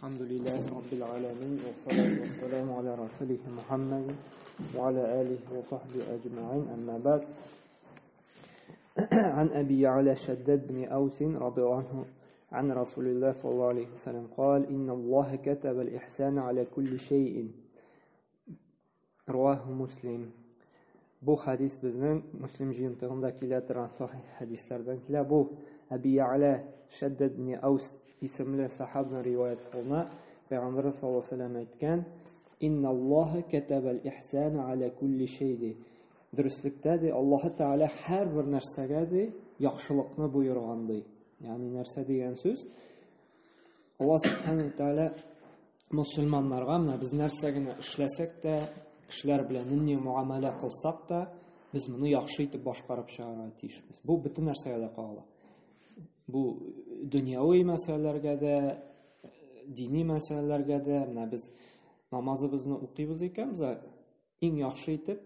Әлхәмдүлилләһи раббил галәмин вә салату вә саламу аля расулихи Мухаммад ва аля алихи ва сахбихи әҗмәгыйн. Әмма бәгъд. Ан Әби Я'ла Шаддад бин Аус радиаллаһу анху عن رسول الله صلى الله عليه وسلم قال إن الله كتب الإحسان على كل شيء رواه مسلم. Бу хәдис безнең Муслим җыентыгында килә торган сахих хәдисләрдән килә. Бу Әби Я'ла Шаддад ибн Аус исемле сахабның риваять кылына. Пәйгамбәр саллаллаһу алейһи ва сәлләм әйткән: "Инна Аллаһа катабал ихсана аля кулли шей" ди. Дөреслектә ди, Аллаһы Тәгалә һәрбер нәрсәгә ди яхшылыкны боерган ди. Ягъни нәрсә дигән сүз? Аллаһ субхану тәгалә мусульманнарга менә без нәрсә генә эшләсәк тә, кешеләр белән нинди муамәлә кылсак та, без моны яхшы итеп башкарып чыгарга тиешбез. Бу бөтен нәрсәгә дә кагыла. Бу дөньяви мәсьәләләргә дә, дини мәсьәләләргә дә, менә без намазыбызны укыйбыз икән, без иң яхшы итеп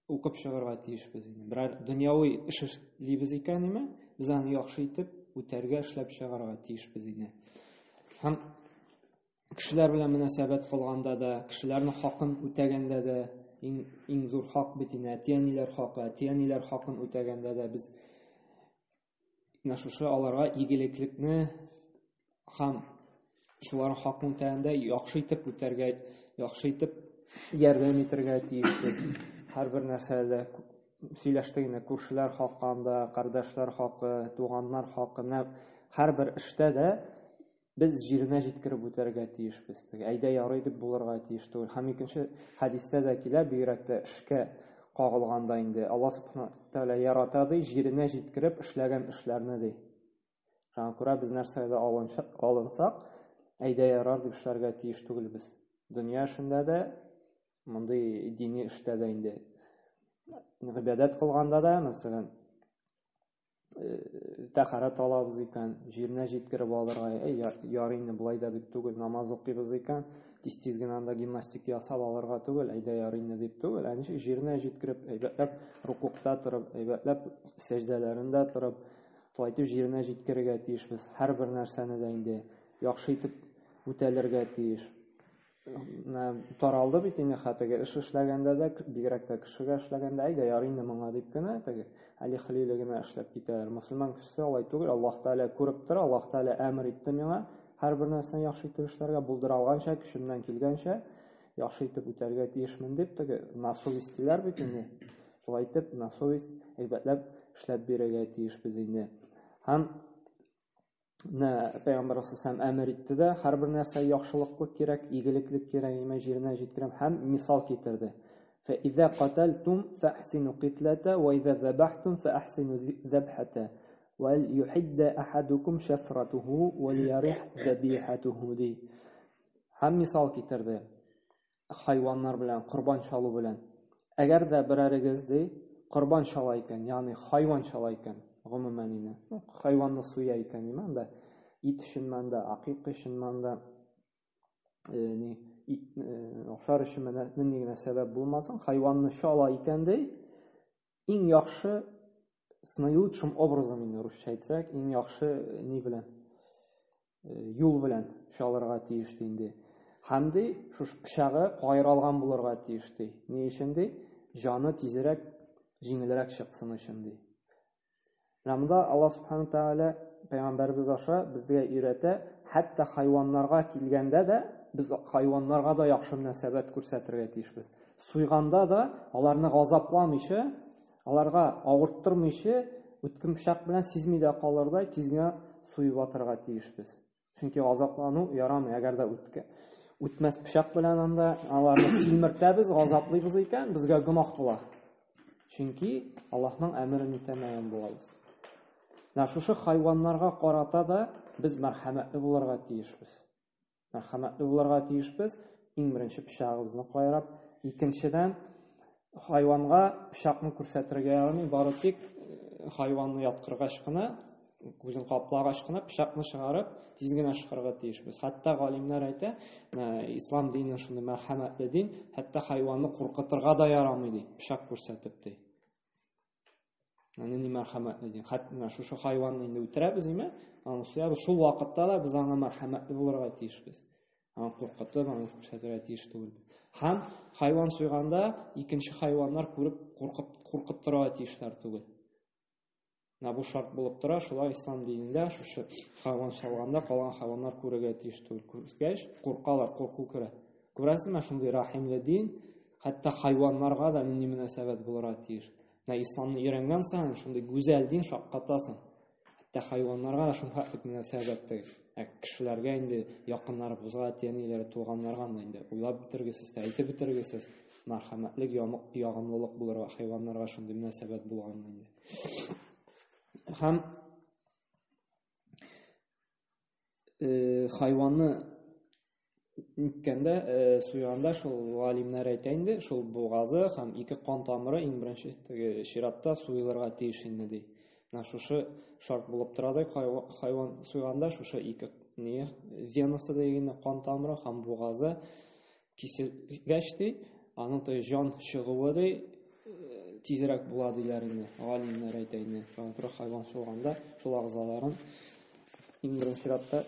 укып чыгарга тиешбез инде. Берәр дөньяви эш эшлибез икән име, без аны яхшы итеп үтәргә, эшләп чыгарга тиешбез инде. Һәм кешеләр белән мөнәсәбәт кылганда да, кешеләрнең хакын үтәгәндә дә, иң иң зур хак бит инде әти-әниләр хакы, әти-әниләр хакын үтәгәндә дә без менә шушы аларга игелеклекне һәм шуларның хакын үтәгәндә яхшы итеп үтәргә, яхшы итеп ярдәм итәргә тиешбез. Һәрбер нәрсәдә сөйләштек инде, күршеләр хакында, кардәшләр хакы, туганнар хакы, менә һәрбер эштә дә без җиренә җиткереп үтәргә тиешбез. Теге әйдә ярый дип булырга тиеш түгел. Һәм икенче хәдистә дә килә, бигрәк тә эшкә кагылганда инде Аллаһ субхана тәгалә ярата ди, җиренә җиткереп эшләгән эшләрне ди. Шуңа күрә без нәрсәгә дә алынсак, әйдә ярар дип эшләргә тиеш түгелбез. Дөнья эшендә дә, мондый дини эштә дә инде. Гыйбадәт кылганда да, мәсәлән, тәһарәт алабыз икән, җиренә җиткереп алырга, әй, ярый инде болай да дип түгел, намаз укыйбыз икән, тиз-тиз генә анда гимнастик ясап алырга түгел, әйдә ярый инде дип түгел, ә ничек җиренә җиткереп, әйбәтләп рукукта торып, әйбәтләп сәҗдәләрендә торып, шулай итеп җиренә җиткерергә тиешбез. Һәрбер нәрсәне дә инде яхшы итеп үтәлергә тиеш. Таралды бит инде хәтта эш эшләгәндә дә, бигрәк тә кешегә эшләгәндә, әйдә ярый инде моңа дип кенә теге әле-хәлиле генә эшләп китәләр. Мөселман кешесе алай түгел, Аллаһ Тәгалә күреп тора, Аллаһ Тәгалә әмер итте миңа һәрбер нәрсәне яхшы итеп эшләргә, булдыра алганча, көчемнән килгәнчә яхшы итеп үтәргә тиешмен дип теге на совесть диләр бит инде. Шулай итеп на совесть әйбәтләп эшләп бирергә тиешбез инде. Һәм Менә Пәйгамбәр саллаллаху әмер итте дә, һәрбер нәрсә яхшылыклык кирәк, игелеклек кирәк, имә җиренә җиткерәм һәм мисал китерде. Фәизә катальтум фәхсину китләтә ва изә забахтум фәхсину забхата ва юхидда ахадукум шафратуху ва лиярих забихатуху ди. Һәм мисал китерде. Хайваннар белән, корбан чалу белән. Әгәр дә берәрегез ди, корбан чала икән, ягъни хайван чала икән, гомумән инде. Хайванны суя икән, димә анда, ит өчен анда, акыйк өчен анда, ни, ит ашар өчен менә нинди генә сәбәп булмасын, хайванны чала икән ди, иң яхшы с наилучшим образом инде русча әйтсәк, иң яхшы ни белән юл белән чалырга тиеш ди инде. Һәм ди, шушы пычагы каералган булырга тиеш ди. Ни өчен ди? Җаны тизрәк, җиңелрәк чыксын өчен ди. Менә монда Аллаһ субхану тәгалә пәйгамбәребез аша безгә өйрәтә, хәтта хайваннарга килгәндә дә без хайваннарга да яхшы мөнәсәбәт күрсәтергә тиешбез. Суйганда да аларны газапламыйча, аларга авырттырмыйча, үткен пычак белән сизми дә калырдай тиз генә суеп атырга тиешбез. Чөнки газаплану ярамый, әгәр дә үткә үтмәс пычак белән анда аларны тилмертәбез, газаплыйбыз икән, безгә гөнаһ була. Чөнки Аллаһның әмерен үтәмәгән булабыз. Менә шушы хайваннарга карата да без мәрхәмәтле булырга тиешбез. Мәрхәмәтле булырга тиешбез. Иң беренче пычагыбызны кайрап, икенчедән хайванга пычакны күрсәтергә ярамый, бары тик хайванны яткыргач кына, күзен каплагач кына пычакны чыгарып, тиз генә чыгарга тиешбез. Хәтта галимнәр әйтә, ислам дине шундый мәрхәмәтле дин, хәтта хайванны куркытырга да ярамый ди, пычак күрсәтеп ди. Аны ни мәрхәмәтле дин. Хәтта менә шушы хайванны инде үтерәбез име, аны суябыз. Шул вакытта да без аңа мәрхәмәтле булырга тиешбез. Аны куркытып, аны күрсәтергә тиеш түгел. Һәм хайван суйганда икенче хайваннар күреп куркып куркып торырга тиешләр түгел. Менә бу шарт булып тора, шулай ислам динендә шушы хайван чалганда калган хайваннар күрергә тиеш түгел. Күргәч, куркалар, курку керә. Күрәсезме, шундый рәхимле дин, хәтта хайваннарга да нинди мөнәсәбәт булырга тиеш. Менә исламны өйрәнгән саен шундый гүзәл дин шаккатасың. Хәтта хайваннарга да шул хәтлек мөнәсәбәт теге. Ә кешеләргә инде якыннарыбызга, әти-әниләре, туганнарга анда инде уйлап бетергесез, әйтеп бетергесез мәрхәмәтлек, ягымлылык булырга, хайваннарга шундый мөнәсәбәт булган инде. Һәм хайванны ниткәндә, суйганда шул галимнәр әйтә инде, шул бугазы һәм ике кан тамыры иң беренче теге чиратта суелырга тиеш инде ди. Менә шушы шарт булып тора ди, хайван суйганда шушы ике не венасы дигән кан тамыры һәм бугазы киселгәч ди, аның теге җан чыгуы ди тизрәк була диләр инде, галимнәр әйтә инде. Шуңа күрә хайван суйганда шул агзаларын иң беренче чиратта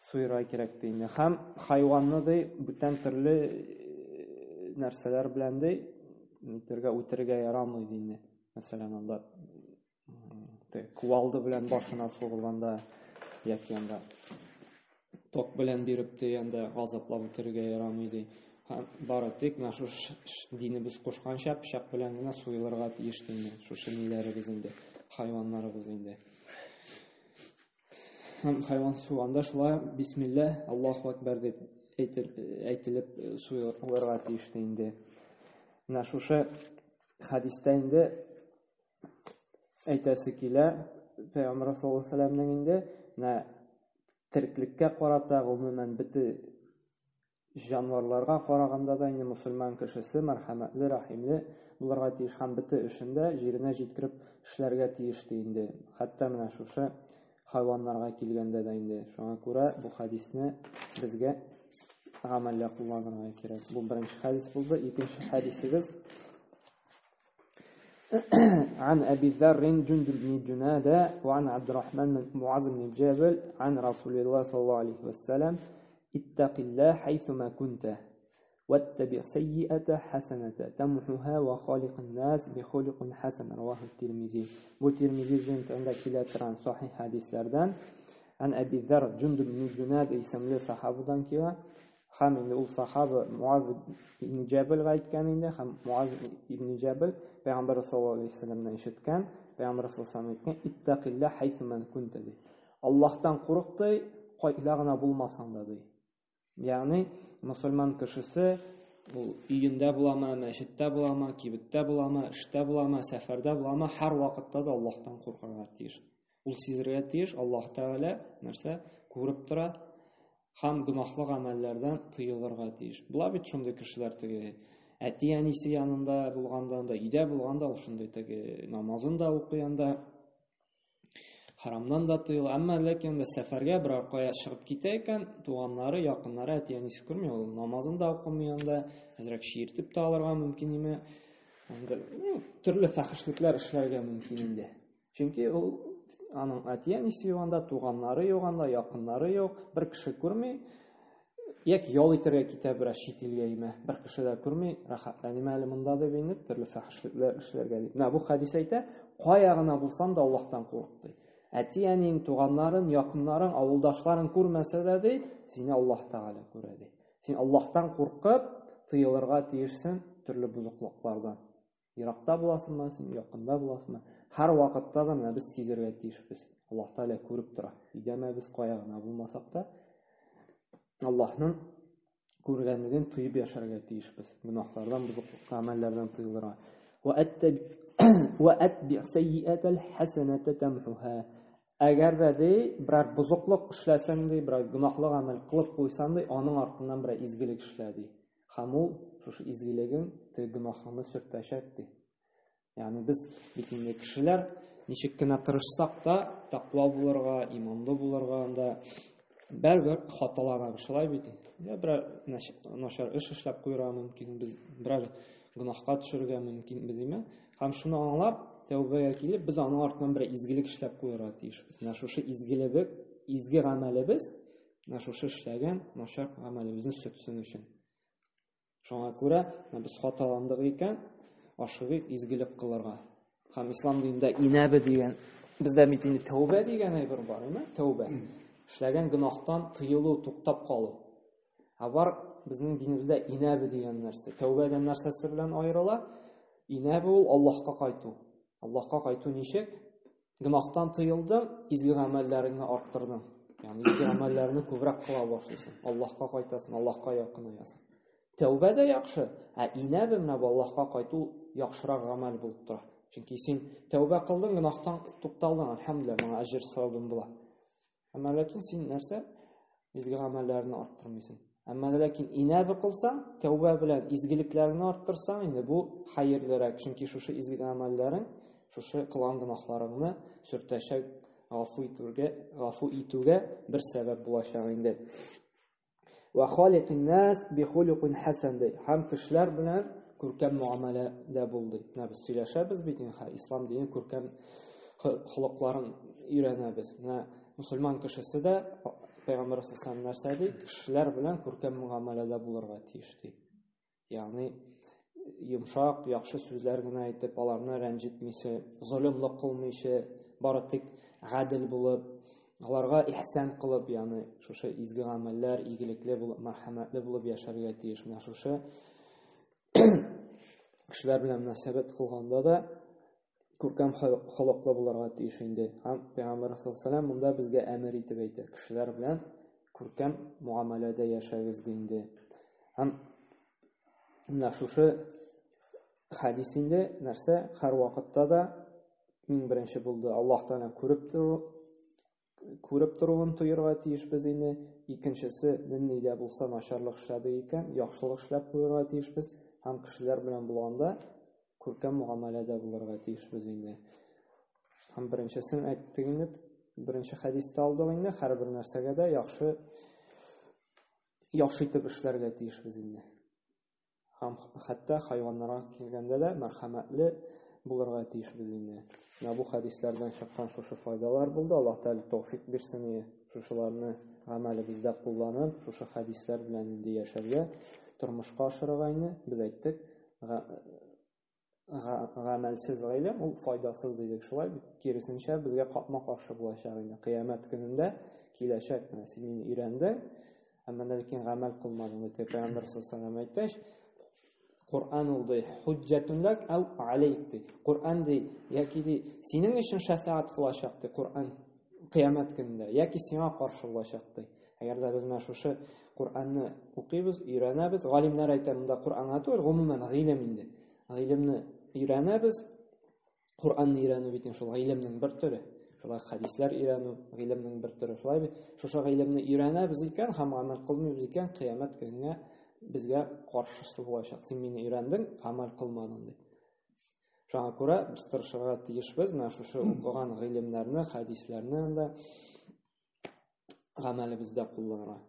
суйырга кирәк ди инде. Һәм хайванны ди бүтән төрле нәрсәләр белән ди нитергә үтерергә ярамый ди инде. Мәсәлән, анда кувалда белән башына сугылганда яки анда ток белән биреп ди, анда газаплап үтерергә ярамый ди. Һәм бары тик менә шушы динебез кушканча пычак белән генә суелырга тиеш ди инде. Шушы ниләребез инде, хайваннарыбыз инде. Һәм хайван суганда шулай бисмилла, Аллаһу акбар дип әйтелеп суелырга тиеш инде. Менә шушы хәдистә инде әйтәсе килә, Пәйгамбәр саллаллаһу алейһи вәсәлләмнең инде менә тереклеккә карата гомумән бөтен Җанварларга караганда да инде мосылман кешесе мәрхәмәтле, рәхимле булырга тиеш һәм бөтен эшен дә җиренә җиткереп эшләргә тиеш ди инде. Хәтта менә шушы хайваннарга килгәндә дә инде. Шуңа күрә бу хәдисне безгә гамәлдә кулланырга кирәк. Бу беренче хәдис булды. Икенче хәдисебез عن أبي ذر جندب بن جنادة وعن عبد الرحمن بن معاذ بن جبل عن رسول الله صلى الله عليه وسلم اتق الله حيثما كنت واتبع سيئة حسنة تمحها وخالق الناس بخلق حسن رواه الترمذي بو ترمذي җыентыгында килә торган сахих хәдисләрдән عن أبي ذر جندب بن جنادة исемле сахабадан килә Һәм инде ул сахаба Муаз ибн Җәбелгә әйткән инде, һәм Муаз ибн Җәбел Пәйгамбәр саллаллаһу алейһи вәсәлләмнән ишеткән, Пәйгамбәр саллаллаһу алейһи әйткән, "Иттакилла хайсуман кунта" ди. Аллаһтан курык ди, кайда гына булмасаң да ди. Ягъни мусульман кешесе ул өендә буламы, мәчеттә буламы, кибеттә буламы, эштә буламы, сәфәрдә буламы, һәр вакытта да Аллаһтан куркырга тиеш. Ул сизергә тиеш, Аллаһ Тәгалә нәрсә күреп тора һәм гөнаһлы гамәлләрдән тыелырга тиеш. Була бит шундый кешеләр теге әти-әнисе янында булганда да, өйдә булганда ул шундый теге намазын да укый анда, харамнан да тыела. Әмма ләкин анда сәфәргә берәр кая чыгып китә икән, туганнары, якыннары, әти-әнисе күрми, ул намазын да укымый анда, әзрәк чиертеп тә алырга мөмкин име. Анда төрле фәхешлекләр эшләргә мөмкин инде. Чөнки ул аның әти-әнисе юк анда, туганнары юк анда, якыннары юк, бер кеше күрми. Яки ял итәргә китә бераз чит илгә име, бер кеше дә күрми, рәхәтләним әле монда дип инде төрле фәхешлекләр эшләргә дип. Менә бу хәдис әйтә, кая гына булсаң да Аллаһтан курык ди. Әти-әниң, туганнарың, якыннарың, авылдашларың күрмәсә дә ди, сине Аллаһ Тәгалә күрә ди. Син Аллаһтан куркып, тыелырга тиешсең төрле бозыклыклардан. Еракта буласыңмы син, якында буласыңмы? Һәр вакытта да менә без сизергә тиешбез. Аллаһ Тәгалә күреп тора. Өйдәме без кая гына булмасак та, Аллаһның күргәнлеген тоеп яшәргә тиешбез. Гөнаһлардан, бозыклык гамәлләрдән тыелырга. Ва атби сайyi'атал хасаната тамхуха. Әгәр дә ди, берәр бозыклык эшләсәң ди, берәр гөнаһлы гамәл кылып куйсаң ди, аның артыннан берәр изгелек эшлә ди. Һәм ул шушы изгелегең теге гөнаһыңны сөртәчәк ди. Ягъни без бит инде кешеләр ничек кенә тырышсак та, тәкъва булырга, иманлы булырга анда бәрбер хаталанабыз, шулай бит. Я берәр начар эш эшләп куярга мөмкин, без берәр гөнаһка төшерергә мөмкин без име. Һәм шуны аңлап, тәүбәгә килеп, без аның артыннан бер изгелек эшләп куярга тиешбез. Менә шушы изгелебез, изге гамәлебез Менә шушы эшләгән начар гамәлебезне сөртсен өчен. Шуңа күрә без хаталандык икән, ашыгыйк изгелек кылырга. Һәм ислам динендә инәбе дигән, бездә бит инде тәүбә дигән әйбер бар, әйме? Тәүбә. Эшләгән гөнаһтан тыелу, туктап калу. Ә бар безнең динебездә инәбе дигән нәрсә. Тәүбәдән нәрсәсе белән аерыла? Инәбе ул Аллаһка кайту. Аллаһка кайту ничек? Гөнаһтан тыелдың, изге гамәлләреңне арттырдың. Ягъни изге гамәлләрне күбрәк кыла башлыйсың. Аллаһка кайтасың, Аллаһка якынаясың. Тәүбә дә яхшы, ә инәбе менә бу Аллаһка кайту яхшырак гамәл булып тора. Чөнки син тәүбә кылдың, гөнаһтан тукталдың, әлхәмдүлилләһ, моңа әҗер савабың була. Әмма ләкин син нәрсә? Изге гамәлләрне арттырмыйсың. Әмма ләкин инәбе кылсаң, тәүбә белән изгелекләрне арттырсаң, инде бу хәерлерәк, чөнки шушы изге гамәлләрең, шушы кылган гөнаһларыңны сөртәчәк, гафу итүгә, гафу итүгә бер сәбәп булачак инде. Ва халикин нас би хулукин хасан ди. Һәм кешеләр белән күркәм муамәләдә бул ди. Менә без сөйләшәбез бит инде, ислам дине күркәм холыкларын өйрәнәбез. Менә мусульман кешесе дә Пәйгамбәр саллаллаху нәрсә ди? Кешеләр белән күркәм муамәләдә булырга тиеш ди. Ягъни йомшак, яхшы сүзләр генә әйтеп, аларны рәнҗетмичә, золымлык кылмыйча, бары тик гадел булып, аларга ихсан кылып, ягъни шушы изге гамәлләр, игелекле булып, мәрхәмәтле булып яшәргә тиеш. Менә шушы кешеләр белән мөнәсәбәт кылганда да күркәм холыклы булырга тиеш инде. Һәм Пәйгамбәр саллаллаху монда безгә әмер итеп әйтә, кешеләр белән күркәм муамәләдә яшәгез ди инде. Һәм менә шушы хәдис инде нәрсә һәр вакытта да иң беренче булды. Аллаһ Тәгалә күреп тору, күреп торуын тоерга тиешбез инде. Икенчесе, нинди дә булса начарлык эшләде икән, яхшылык эшләп куярга тиешбез һәм кешеләр белән булганда күркәм мөгамәләдә булырга тиешбез инде. Һәм беренчесен әйттек инде, беренче хәдистә алдык инде, һәрбер нәрсәгә дә яхшы яхшы итеп эшләргә тиешбез инде. Һәм хәтта хайваннарга килгәндә дә мәрхәмәтле булырга тиешбез инде. Менә бу хәдисләрдән чыккан шушы файдалар булды. Аллаһ Тәгалә тәүфик бирсен шушыларны гамәлебездә кулланып, шушы хәдисләр белән инде яшәргә, тормышка ашырырга инде. Без әйттек, гамәлсез гыйлем ул файдасыз дидек, шулай бит? Киресенчә, безгә капма-каршы булачак инде. Кыямәт көнендә киләчәк, менә син мине өйрәндең, әмма ләкин гамәл кылмадың дип Пәйгамбәр саллаллаху алейһи әйткәч, Коръән ул ди, хуҗҗәтун лак ау алейк ди. Коръән ди, яки ди, синең өчен шәфәгать кылачак ди Коръән кыямәт көнендә, яки сиңа каршы булачак ди. Әгәр дә без менә шушы Коръәнне укыйбыз, өйрәнәбез, галимнәр әйтә, монда Коръәнга түгел, гомумән гыйлем инде. Гыйлемне өйрәнәбез, Коръәнне өйрәнү бит шул гыйлемнең бер төре. Шулай хәдисләр өйрәнү гыйлемнең бер төре. Шулай бит. Шушы гыйлемне өйрәнәбез икән һәм гамәл кылмыйбыз икән, кыямәт көненә безгә каршысы булачак. Син мине өйрәндең, гамәл кылмадың дип. Шуңа күрә без тырышырга тиешбез менә шушы укыган гыйлемнәрне, хәдисләрне анда гамәлебездә кулланырга.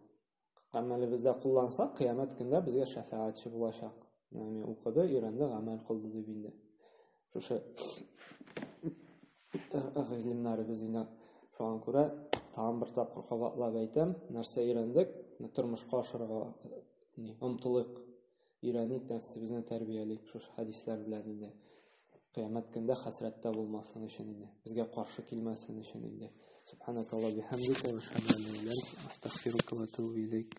Гамәлебездә куллансак, кыямәт көндә безгә шәфәгатьче булачак. Менә мин укыды, өйрәнде, гамәл кылды дип инде. Шушы гыйлемнәребез инде. Шуңа күрә тагын бер тапкыр кабатлап әйтәм, нәрсә өйрәндек, тормышка ашырырга омтылыйк. Өйрәник, нәфсебезне тәрбиялик шушы хәдисләр белән инде. Кыямәт көндә хәсрәттә булмасын өчен инде. Безгә каршы килмәсен өчен инде. Субханакаллаһ бихамдика ва ашһаду ан ла иляха илля анта астагфирука ва атубу илейк.